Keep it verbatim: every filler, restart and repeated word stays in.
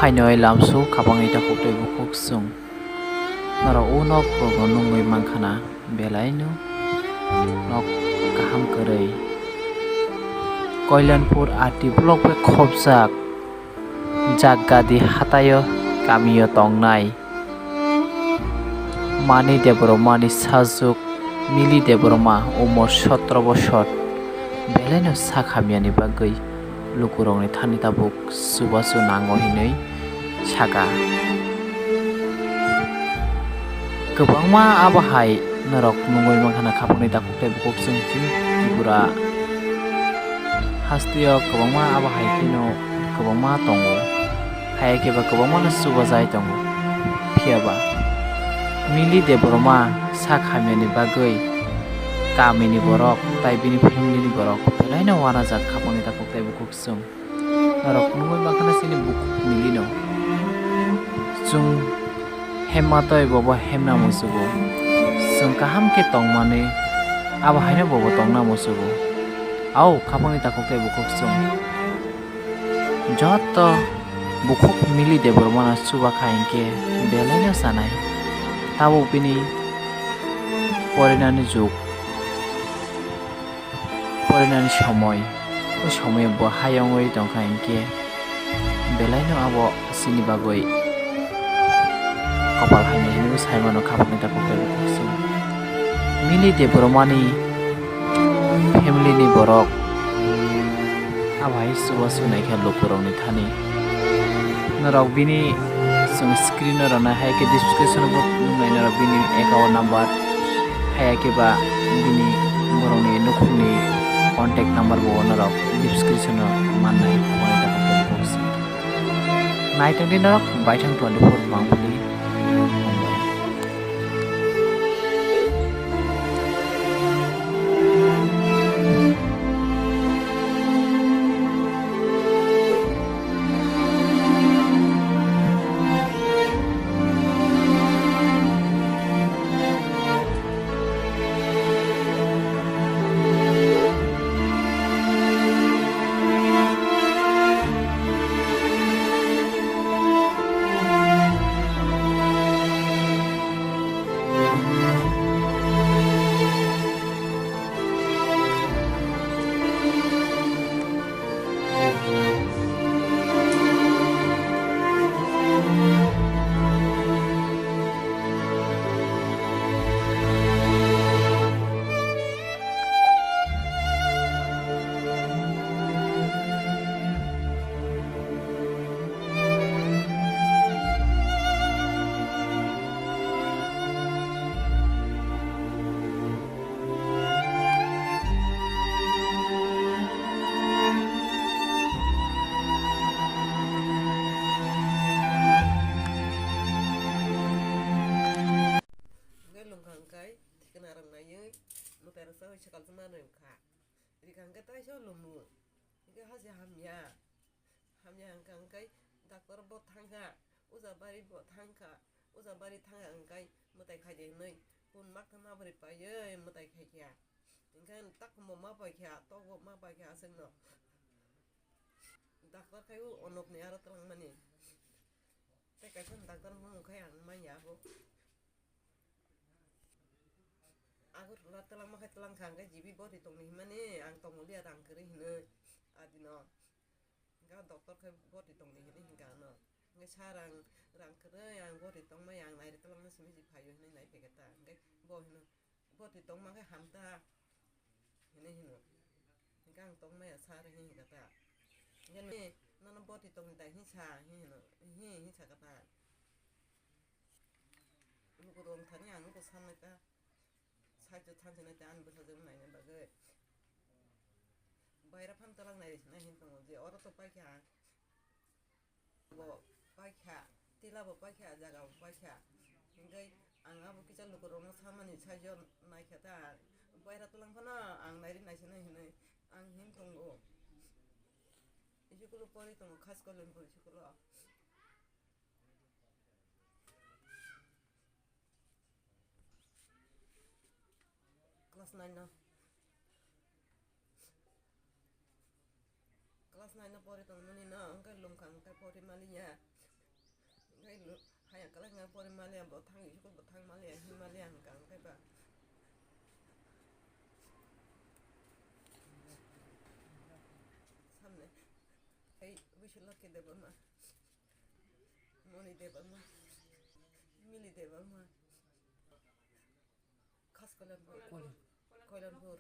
Haino lamsu khapangni takhuk tei bukhuk chwng. Norok o nok rokno nungwi mankha na, belaino nok kaham kwrwi. Koilanpur R D block bai khopjak Jaggadi hataio kamio tongnai Mani Debbarmani sajwk Mili Debbarma umor sotro bosor belaino sak hamyani bagwi lukurokni thani tabuk chubachu nango hinwi saka. Kwbangma abo hai norok nungwi mankha na khapangni takhuk tei bukhuk chwng chini Tripura hasteo kwbangma abo hai kheno kwbangma tongo. Haiya khe ba kwbangmano chubajai tongo. Phiya ba Mili Debbarma sak hamyani bagwi kamini borok tai bini family ni borok belaino uanajak khapangni takhuk tei bukhuk chwng. Norok nugwi mankha na chini bukhuk Milino. Chwng hemma tei bobo hemna musugo. Chwng kaham khe tongmani abo haino bobo tongna musugo. Au khapangni takhuk tei bukhuk chwng. Joto bukhuk Mili Debbarmano chubakha hinkhe belaino chanai. Tabuk bini porinani jug, porinani somoi. O somoi bo hayungwi tongkha hinkhe belaino abo chini bagwi kopal hamya hinwi saimano khapangni takhuk tei bukhuk chwng. Mili Debbarmani family ni borok abo hai chubachu naikha lukurokni thani. Norok bini chwng screen o rwnai hai khe description o bo nuknai norok bini account number. Haiya khe ba bini borokni nukhungni contact number bo norok description o mannai. Naitongdi norok Baithang twenty four Bangphali. Hwnkhe lungkha hwnkhe thikna rwng naiwi mwtai rwksa bai swkang tongma rwng kha. Rikha hwnkhe taisa lumu. Hwnkhe hase hamya. Hamya hwnkha hwnkhe doctor bo thangkha, oja bari bo thangkha, oja bari thangkha hwnkhe mwtai khaidi hwnwi pun makthang ma bwrwi paiwi mwtai khaikha. Hwnkhe tak bo ma paikha, tok bo ma paikha aswkno. Doctor khai o onokni aro twlangmani. Tei kaisa doctor bumung khai ang manya abo. Agartala twlangma khai twlangkha, hwnkhe G B body tongni hinmani ang tongo liya rang kwrwi hinwi adino. Hwnkhe doctor khai body tongni hinwi hinkha ano. Hwnkhe sir ang rang kwrwi ang body tongmai ang nairi twlangma simi si phaio hinwi nai phaikha ta. Hwnkhe bo hino body tongma khe hamta hinwi hino. Hwnkhe ang tongmaya sir hinwi hinkha ta. Hwnkhe nono body tongni dai hinsa hinwi hino, hi hinwi sakha ta. Lukurok thani ang nugo sannaita, side o thansinai tei ani bwsajwk naina bagwi. Baira phano twlang nai sinai hin tongo je oro to paikha, bo paikha, tila bo paikha, jaga bo paikha. Hwnkhe ang abo kisa lukurokno samani side o naikha ta, baira twlang phano ang nairi naisinai hinwi ang hin tongo. School o pori tongo, khas Koilanpur school o. Class nine no. Class nine no pori tongmani no, hwnkhe lungkha hwnkhe pori maliya. Haya kala nga pore maliya bo thang, school bo thang maliya, hi maliya hwnkha hwnkhe ba. Samne. Ei, Wishulaki Debbarma. Moni Debbarma. Mili Debbarma. Khas Koilanpur. Koilan. Koilanpur.